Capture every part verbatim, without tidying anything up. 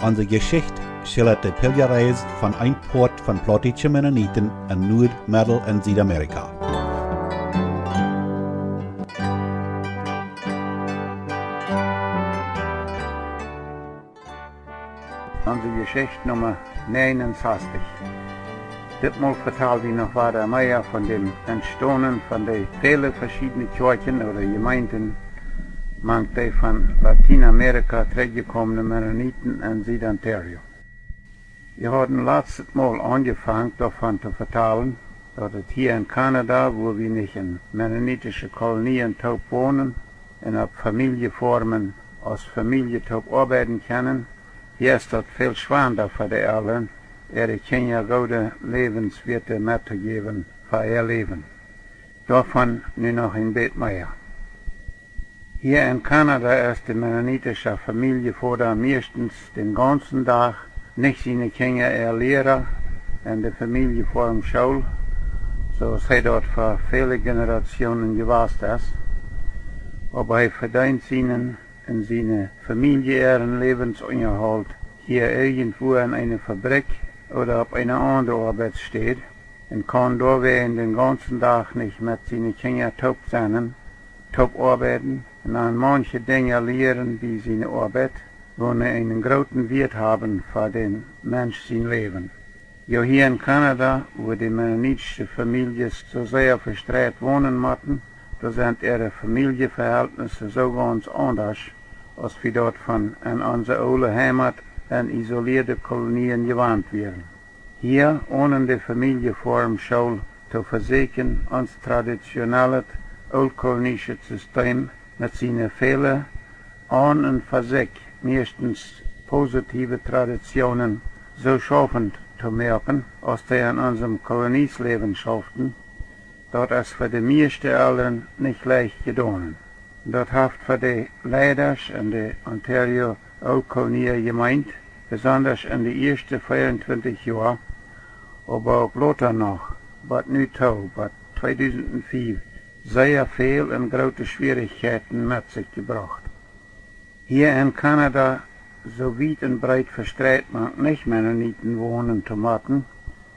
Onse Jeschicht schildat de Piljareis von een Poat von plautdietsche Mennoniten en Nuad-, Meddel- un Siedamerika. Onse Jeschicht Numma näajen un sastich. Ditmol vetal wie noch wada mea von däm Entstonen von de väle veschiedne Kjoakjen ooda Jemeenten mank de von Latienamerika trigjjekomne Mennoniten en Süd-Ontario. Wie hauden latstet Mol aunjefongen doavon to vetalen, daut et hia en Kanada, wua wie nich en mennonitische Kolonien toop wonen un opp Famieljefoarmen aus Famielje toop oabeiden kjennen, hia es daut väl schwanda fa de Elren, äare Kjinja goode Läwenswieet mettojäwen fa äa Läwen. Doavon nu noch een bät mea. Hia en Kanada es de mennonitische Famieljevoda mieeschtens dän gaunzen Dach nich siene Kjinja äa Liera en de Famieljefoarmschool, soo aus hee daut fa väle Generationen jewast es. Oba hee vedeent sienen un siene Famielje äaren Läwensunjahoolt hia irjentwua en eene Fabrikj ooda opp eene aundre Oabeitsstäd un kaun doawäajen dän gaunzen Dach nich met siene Kjinja toop sennen, toop oabeiden un an maunche Dinja lieren bie siene Oabeit, woone eenen grooten Wieet haben fa dän Mensch sien Läwen. Jo, hia en Kanada, wua de mennonitische Famieljes soo sea vestreit wonen motten, doa sent äare Famieljeverhältnisse soo gaunz aundasch, aus wie daut von en onse oole Heimat en isolieede Kolonien jewant wieren. Hia, onen de Famieljefoarmschool to vesäkjen, ons traditionellet ooltkolonische System met siene väle aun un fa sikj mieeschtens positiewe Traditionen soo schaufent to moaken, aus dee en onsem Koloniesläwen schauften, daut es fa de mieeschte Elren nich leicht jedonen. Daut haft fa de Leidasch en de Ontario Ooltkolonie Jemeent, besondasch en de ieeschte veeauntwintich Joa, oba uk lota noch, bat nu too, bat tweedusent fief, sea väl un groote Schwierichkjeiten met sikj jebrocht. Hia en Kanada, soo wiet un breet vestreit mank nich-Mennoniten wonen to motten,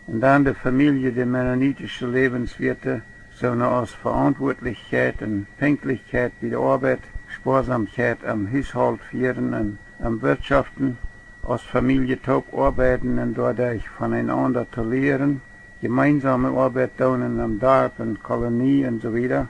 un dan de Famielje de mennonitische Läwenswieete, soone aus Veauntwuatlichkjeit un Pinkjtlichkjeit bie de Oabeit, Spoasamkjeit em Hushault fieren un em Wirtschoften, aus Famielje toop oabeiden un doaderch von eenaunda to lieren, jemeensome Oabeit doonen em Darp un Kolonie un soo wieda,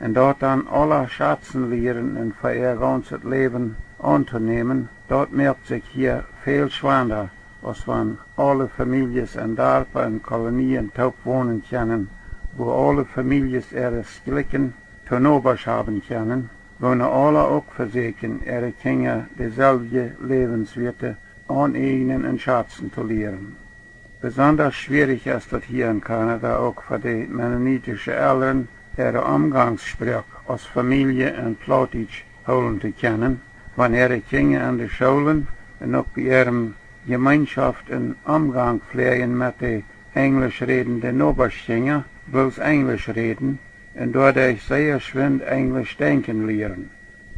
un daut dan aula schazen lieren un fa äa gaunzet Läwen auntonämen, daut moakt sikj hia väl schwanda, aus wan aule Famieljes en Darpa un Kolonien toop wonen kjennen, wua aule Famieljes äare Jlikjen to Nobasch haben kjennen, woone aula uk vesäkjen, äare Kjinja deselwje Läwenswieete auneejnen un schazen to lieren. Besondasch schwierich es daut hia en Kanada uk fa de mennonitische Elren, äare Omgangssproak aus Famielje en Plautdietsch hoolen to kjennen, wan äare Kjinja en de Schoolen un uk bie äare Jemeenschoft en Omgank fläajen met de enjlisch rädende Nobaschkjinja bloos Enjlisch räden un doaderch sea schwind Enjlisch denkjen lieren.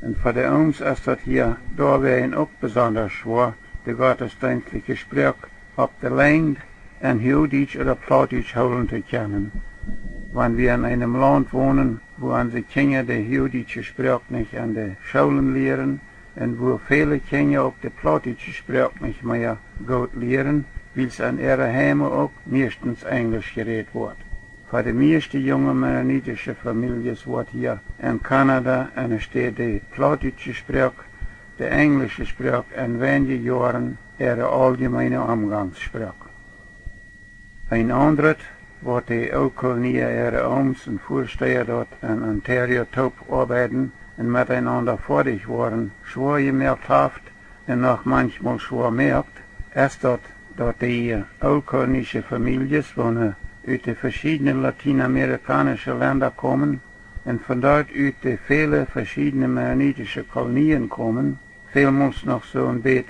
Un fa de Ooms es daut hia doawäajen uk besondasch schwoa, de gottesdeenstliche Sproak opp de Lenjd en Huagdietsch ooda Plautdietsch hoolen to kjennen. Wan wie en eenem Launt wonen, wua onse Kjinja de huagdietsche Sproak nich en de Schoolen lieren un wua väle Kjinja uk de plautdietsche Sproak nich mea goot lieren, wiels en äare Heime uk mieeschtens Enjlisch jerät woat. Fa de mieeschte junge mennonitische Famieljes woat hia en Kanada enne Städ de plautdietsche Sproak de enjlische Sproak en weinje Joaren äare auljemeene Omgangssproak. Een aundret, waut de Ooltkolonia äare Ooms un Väastaja daut en Ontario toop oabeiden un met eenaunda foadich woaren schwoa jemoakt haft un noch manchmol schwoa moakt, es daut, daut de Ooltkolonische Famieljes, woone ut de veschiedne latienamerikaunische Lenda komen un von doa ut de väle veschiedne mennonitische Kolonien komen, välmols noch soon bät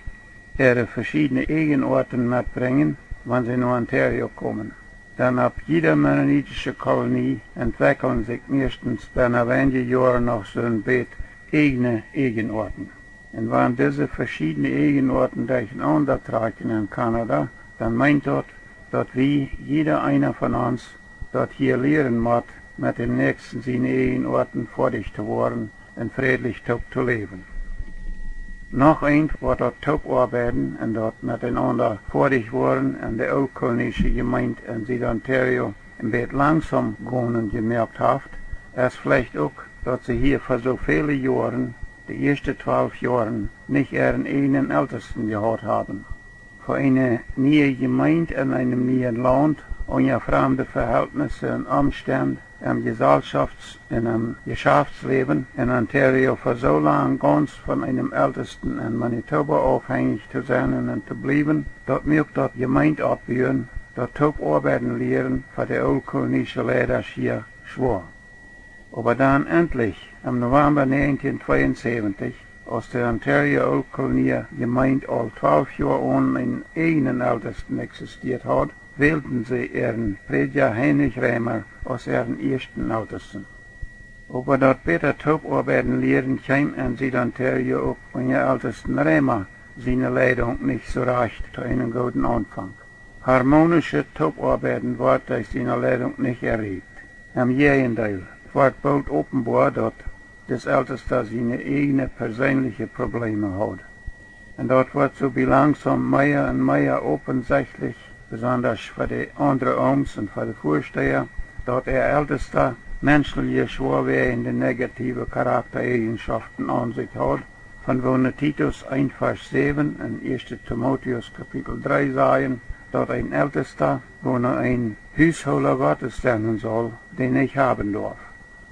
äare veschiedne Eajenoaten metbrinjen, wan see no Ontario komen. Dan opp jieda mennonitische Kolonie entwekjlen sikj mieeschtens benne weinje Joaren noch soon bät eajne Eajenoaten. Un wan dise veschiedne Eajenoaten derchenaunda trakjen en Kanada, dan meent daut, daut wie, jieda eena von ons, daut hia lieren mott, met däm Näakjsten siene Eajenoaten foadich to woaren un frädlich toop to läwen. Noch eent, waut daut Toopoabeiden un daut met eenaunda foadich woaren en de Ooltkolonische Jemeent en Sied-Ontario een bät langsom gonen jemoakt haft, es veleicht uk, daut see hia fa soo väle Joaren, de ieeschte twalf Joaren, nich äaren eejnen Eltesten jehaut haben. Fa eene niee Jemeent en eenem nieen Launt, unja framde Vehältnisse un Omstend, em Jesalschofts- un em Jeschaftsläwen en Ontario fa soo lang gaunz von eenem Eltesten en Manitoba aufhenjich to sennen un to bliewen, daut muak daut Jemeent oppbuen, daut Toopoabeiden lieren fa de Ooltkolonische Leidasch hia schwoa. Oba dan entlich, em November näajentieen tweeunsäwentich, aus de Ontario Ooltkolonie Jemeent aul twalf Joa onen eenen eejnen Eltesten eksistieet haud, wälden see äaren Prädja Heinrich Reimer aus äaren ieeschten Eltesten. Oba daut bäta Toopoabeiden lieren kjeem en Sied-Ontario uk unja Eltesten Reimer siene Leidunk nich soo rajcht to eenen gooden Aunfank. Harmonische Toopoabeiden wort derch siene Leidunk nich erreicht. Em Jäajendeel, et wort boolt openboa, daut dis Eltesta siene eejne perseenliche Probleeme haud. Un daut wort soo bie langsom mea un mea opensechtlich, besondasch fa de aundre Ooms un fa de Väasteha, daut äa Eltesta menschelje schwoawoajende negative Charaktaeajenschoften aun sikj haud, von woone Titus eent Varsch säwen un ieeschte Timotäus Kapitel dree sajen, daut een Eltesta, woona een Hushoola Gottes sennen saul, dän nich haben doaf.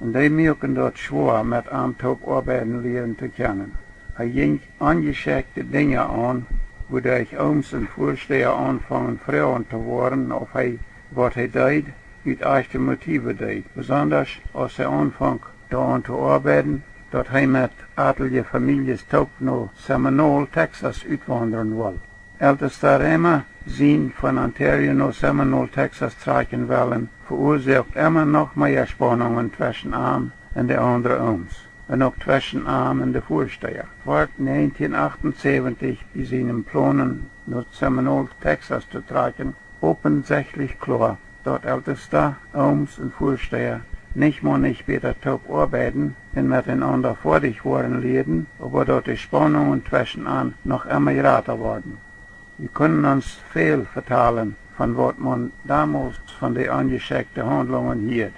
Un dee muaken daut schwoa, met am toop oabeiden lieren to kjennen. Hee jinkj onjeschekjte Dinja aun, wuaderch Ooms un Väasteha aunfungen froagen to woaren, auf hee, waut hee deed, ut ajchte Motive deed, besondasch aus hee aunfunk doaraun to oabeiden, daut hee met atelje Famieljes toop no Seminole, Texas utwaundren wull. Eltesta Reimer sien von Ontario no Seminole, Texas trakjen wellen veuasoakt emma noch mea Spaunungen tweschen am un de aundre Ooms un uk tweschen am un de Väasteha. Wort näajentieen achtunsäwentich bie sienen Plonen no Seminole, Texas to trakjen, opensechtlich kloa, daut Eltesta, Ooms un Väasteha nich mau nich bäta toop oabeiden un met eenaunda foadich woaren lieeden, oba daut de Spaunungen tweschen an noch emma jrata worden. Wie kunnen ons väl vetalen von waut maun domols von de onjeschekjte Haundlungen hieed,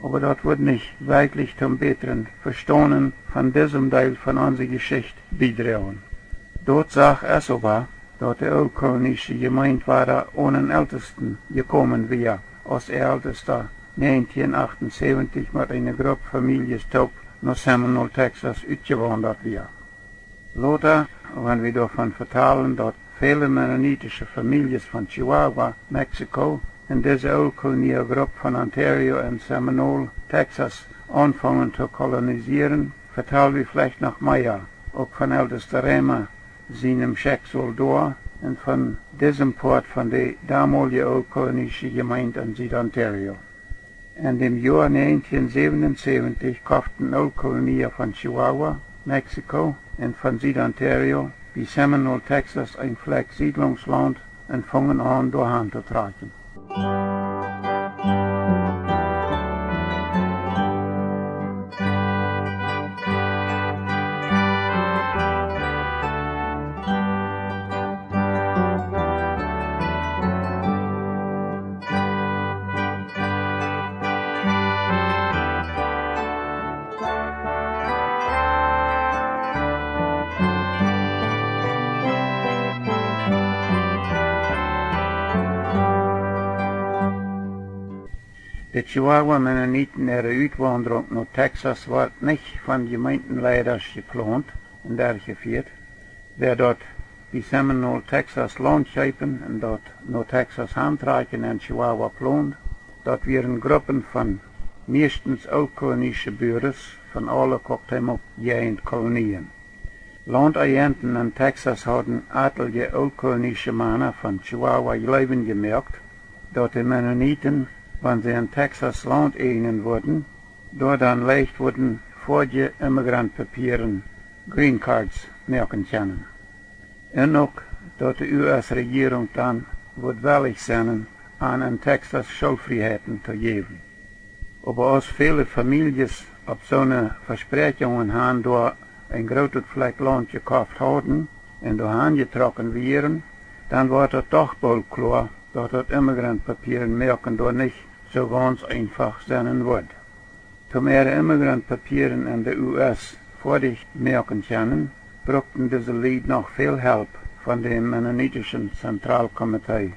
oba daut wudd nich werkjlich toom bätren Vestonen von disem Deel von onse Jeschicht biedroagen. Daut sajcht ons oba, daut de Ooltkolonische Jemeent wada onen Eltesten jekomen wia, aus äa Eltesta näajentieen achtunsäwentich met eene Grupp Famieljes toop no Seminole, Texas utjewaundat wia. Lota, wan wie doavon vetalen, daut väle mennonitische Famieljes von Chihuahua, Mexiko, en dise Ooltkolonia Grupp von Ontario un Seminole, Texas, aunfungen to kolonisieren, vetal wie veleicht noch mea, uk von Eltesta Reimer sienem Schekjsaul doa un von disem Poat von de domolje Ooltkolonische Jemeent en Sied-Ontario. En däm Joa näajentieen säwenunsäwentich koften Ooltkolonia von Chihuahua, Mexiko un von Sied-Ontario bie Seminole, Texas, een Flakj Siedlungslaunt un fungen aun, doahan to trakjen. De Chihuahua Mennoniten äare Utwaundrunk no Texas wort nich von Jemeentenleidasch jeplont un derchjefieet. Wäa daut bie Seminole, Texas Launt kjeepen un daut no Texas hantrakjen en Chihuahua plond, daut wieren Gruppen von mieeschtens ooltkolonische Buares von aule Cuauhtémoc Jäajent Kolonien. Launtajenten en Texas hauden atelje ooltkolonische Mana von Chihuahua jleewen jemoakt, daut de Mennoniten, wan see en Texas Launt äjnen wudden, doa dan leicht wudden foadje Immigrantpapieren Green Cards moaken kjennen. Un uk daut de U S Rejierunk dan wudd wellich sennen, an en Texas Schoolfrieheiten to jäwen. Oba aus väle Famieljes opp soone Vespräakjungen han doa een grootet Flakj Launt jekoft hauden un doa han jetrocken wieren, dan wort daut doch boolt kloa, daut daut Immigrantpapieren moaken doa nich soo gaunz eenfach sennen wudd. Toom äare Immigrantpapieren en de U S foadich moaken kjennen, brukten dise Lied noch väl Help von däm Mennonitischen Zentralkomitee.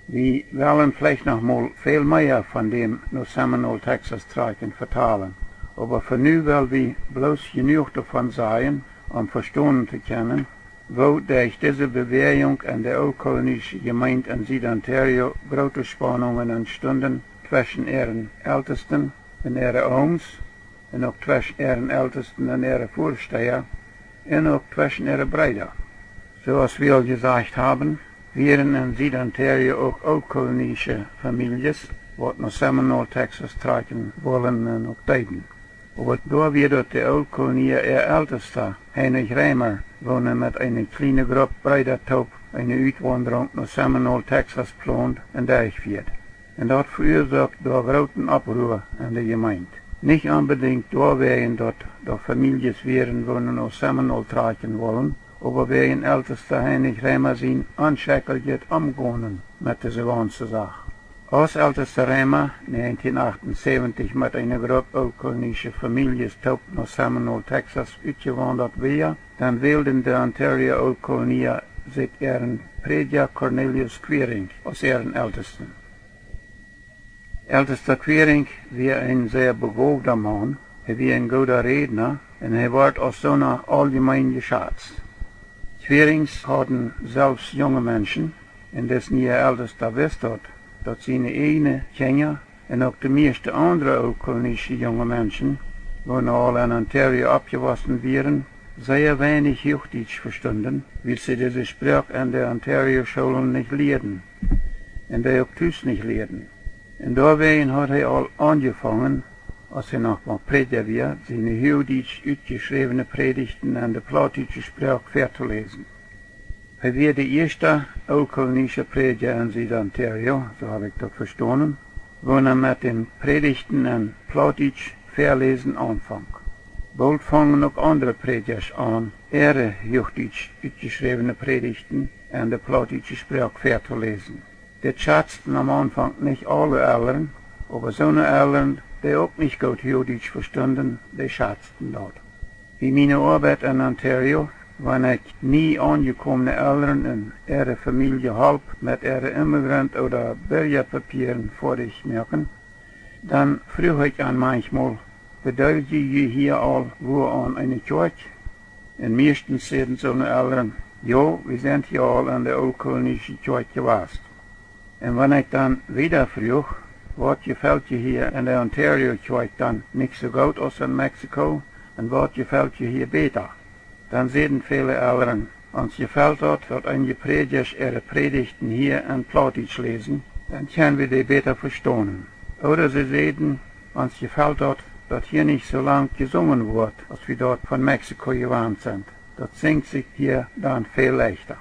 Wie wellen veleicht noch mol väl mea von däm no Seminole, Texas trakjen vetalen, oba fa nu well wie bloos jenuach doavon sajen, om vestonen to kjennen, woo derch dise Bewäajunk en de ooltkolonische Jemeent en Sied-Ontario groote Spaunungen entstunden tweschen äaren Eltesten un äare Ooms, un uk tweschen äaren Eltesten un äare Väasteha, un uk tweschen äare Breeda. Soo aus wie aul jesajcht haben, wieren en Sied-Ontario uk ooltkolonische Famieljes, waut no Seminole, Texas trakjen wullen un uk deeden. Oba doa wia daut de Ooltkolonia äa Eltesta, Heinrich Reimer, woone met eene kjliene Grupp Breeda toop eene Utwaunderunk no Seminole, Texas plond un derchfieed. Un daut veuasoakt doa grooten Opprua en de Jemeent. Nich onbedinjt doawäajen, daut doa Famieljes wieren, woone no Seminole trakjen wullen, oba wäajen Eltesta Heinrich Reimer sien onschekjeljet Omgonen met dise gaunze Sach. Aus Eltesta Reimer näajentieen achtunsäwentich met eene Grupp ooltkolonische Famieljes toop no Seminole, Texas utjewaundat wia, dan wälden de Ontario Ooltkolonia sikj äaren Prädja Cornelius Quiring aus äaren Eltesten. Eltesta Quiring wia een sea begowda Maun, hee wia een gooda Rädna un hee wort aus soona auljemeen jeschazt. Quirings hauden selfst junge Menschen, un dis niea Eltesta wist daut, daut siene ieejne Kjinja un uk de mieeschte aundre ooltkolonische junge Menschen, woone aul en Ontario oppjewossen wieren, sea weinich Huachdietsch vestunden, wiels see dise Sproak en de Ontario Schoolen nich lieeden, un dee uk tus nich lieeden. Un doawäajen haud hee aul aunjefongen, aus hee noch mau Prädja wia, siene huachdietsch utjeschräwne Prädichten en de plautdietsche Sproak väatoläsen. Hee wia de ieeschta ooltkolonische Prädja en Sied-Ontario, soo hab ekj daut vestonen, woona met däm Prädichten en Plautdietsch väaläsen aunfonk. Boolt fongen uk aundre Prädjasch aun, äare huachdietsch utjeschräwne Prädichten en de plautdietsche Sproak väatoläsen. Dit schazten aum Aunfank nich aule Elren, oba soone Elren, dee uk nich goot Huachdietsch vestunden, dee schazten daut. Bie miene Oabeit en Ontario, wan ekj nie aunjekomne Elren un äare Famielje holp met äare Immigrant- ooda Birjapapieren foadich moaken, dan fruach ekj an manchmol: "Bedeelje jie hia aul wua aun eene Kjoakj?" Un mieeschtens säden soone Elren: "Jo, wie sent hia aul en de ooltkolonische Kjoakj jewast." Un wan ekj dan wieda fruach: "Waut jefelt jie hia en de Ontario Kjoakj dan nich soo goot aus en Mexiko? Un waut jefelt jie hia bäta?" Dan säden väle Elren: "Ons jefelt daut, daut eenje Prädjasch äare Prädichten hia en Plautdietsch läsen, dan kjenn wie dee bäta vestonen." Ooda see säden: "Ons jefelt daut, daut hia nich soo lang jesungen woat, aus wie daut von Mexiko jewant sent. Daut sinjt sikj hia dan väl leichta."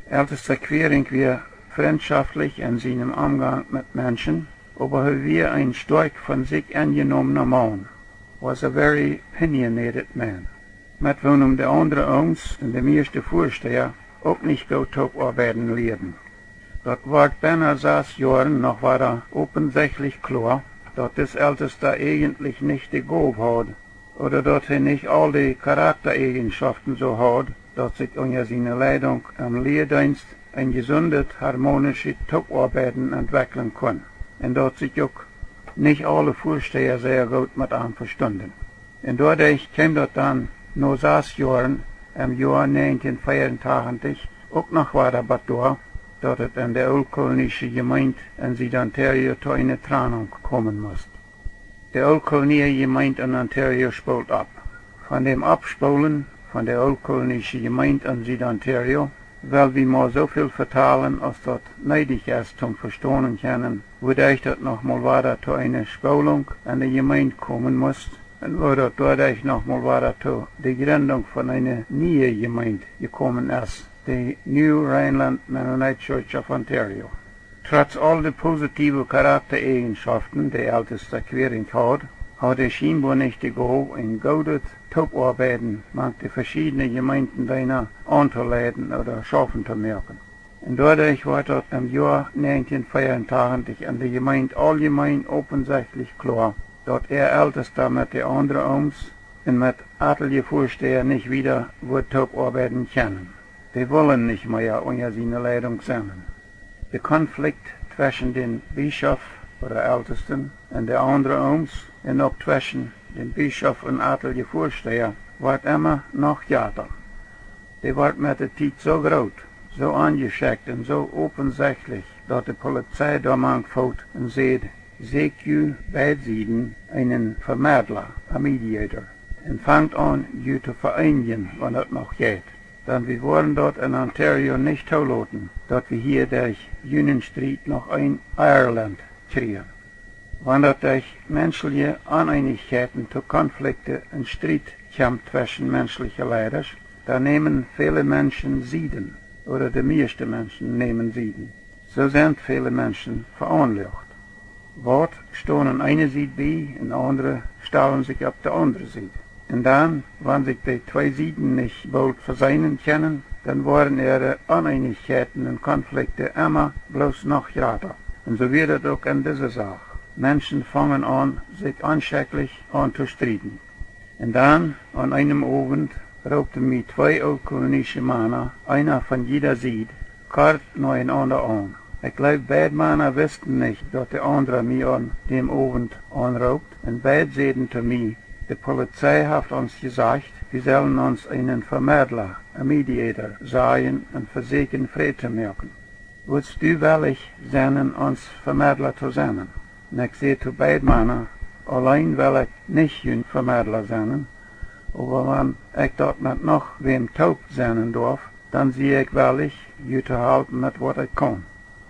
Eltesta Quiring wia frintschoftlich en sienen Omgank met Menschen, oba hee wia een stoakj von sikj enjenomna Maun, was a very opinionated man, met woonem de aundre Ooms un de mieeschte Väasteha uk nich goot toop oabeiden lieeden. Daut wort bennen sas Joaren noch wada opensichtlich kloa, daut dis Eltesta ieejentlich nich de Gow haud, ooda daut hee nich aul de Charaktaieejenschoften soo haud, daut sikj unja siene Leidunk em Lieedeenst een jesundet, harmonischet Toopoabeiden entwekjlen kunn, un daut sikj uk nich aule Väasteha sea goot met am vestunden. Un doaderch kjeem daut dan no sas Joaren, em Joa näajentieen veeauntachentich, uk noch wada bat doa, daut et en de ooltkolonische Jemeent en Sied-Ontario to eene Trannunk komen must. De Ooltkolonia Jemeent en Ontario spoolt opp. Von däm Oppspoolen von de Ooltkolonische Jemeent en Sied-Ontario well wie mau soo väl vetalen, aus daut needich es, toom vestonen kjennen, wuaderch daut noch mol wada to eene Spoolunk en de Jemeent komen must, Un woo daut doaderch noch mol wada to de Jrindunk von eene niee Jemeent jekomen es, de New Rhineland Mennonite Church of Ontario. Trotz aul de positiewe Charaktaeajenschoften, dee Eltesta Quirin haud, haud hee schienboa nich de Gow, een goodet Toopoabeiden mank de veschiedne Jemeentendeena auntoleiden ooda schaufen to moaken. Un doaderch wort daut em Joa näajentieen veeauntachentich en de Jemeent auljemeen opensechtlich kloa, daut äa Eltesta met de aundre Ooms un met atelje Väastäja nich wieda wudd toopoabeiden kjennen. Dee wullen nich mea unja siene Leidunk sennen. De Konflikt tweschen dän Bischop ooda Eltesten un de aundre Ooms un uk tweschen dän Bischop un atelje Väastäja wort emma noch jrata. Dee wort met de Tiet soo groot, soo aunjeschekjt un soo opensechtlich, daut de Polizei doa mank foot un säd: Säkjt ju beid Sieden eenen Vemedla, a mediator, un fangt aun, ju to veeenjen, wan daut noch jeit. Dan wie woaren daut en Ontario nich tooloten, daut wie hia derch junen Striet noch een Ireland kjrieen. Wan daut derch menschelje Oneenichkjeiten to Konflikte un Striet kjemt tweschen menschelje Leidasch, dan nämen väle Menschen Sieden, ooda de mieeschte Menschen nämen Sieden. Soo sent väle Menschen veaunlucht. Waut stonen eene Sied bie un aundre stalen sikj opp de aundre Sied. Un dan, wan sikj dee twee Sieden nich boolt veseenen kjennen, dan woaren äare Oneenichkjeiten un Konflikte emma bloos noch jrata. Un soo wia daut uk en dise Sach. Menschen fungen aun, sikj onschekjlich aun to strieden. Un dan, aun eenem Owent, roopten mie twee ooltkolonische Mana, eena von jieda Sied, kort noenaunda aun. Ekj jleew, beid Mana wisten nich, daut de aundra mie aun däm Owent aunroopt, un beid säden to mie: De Polizei haft ons jesajcht, wie sellen ons eenen Vemedla, a mediator, sajen un vesäkjen Fräd to moaken. Wurscht du wellich sennen, ons Vemedla to sennen? Un ekj säd to beid Mana: Auleen well ekj nich jun Vemedla sennen, oba wan ekj daut met noch wäm toop sennen darf, dan sie ekj wellich, ju to halpen met waut ekj kaun.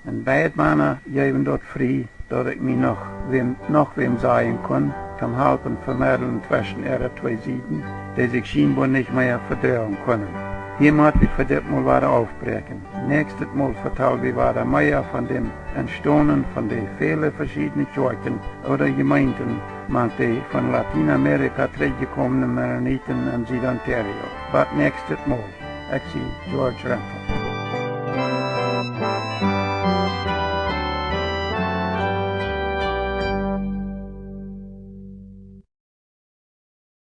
Un beid Mana jeewen daut frie, daut ekj mie noch wäm, noch wäm sajen kunn, toom halpen vemedlen tweschen äare twee Sieden, dee sikj schienboa nich mea vedroagen kunnen. Hia mott wie fa dit Mol wada aufbräakjen. Näakjstet Mol vetal wie wada mea von däm Entstonen von de väle veschiedne Kjoakjen ooda Jemeenten mank de von Latienamerika trigjjekomne Mennoniten en Sied-Ontario. Bat näakjstet Mol, ekj sie George Rempel.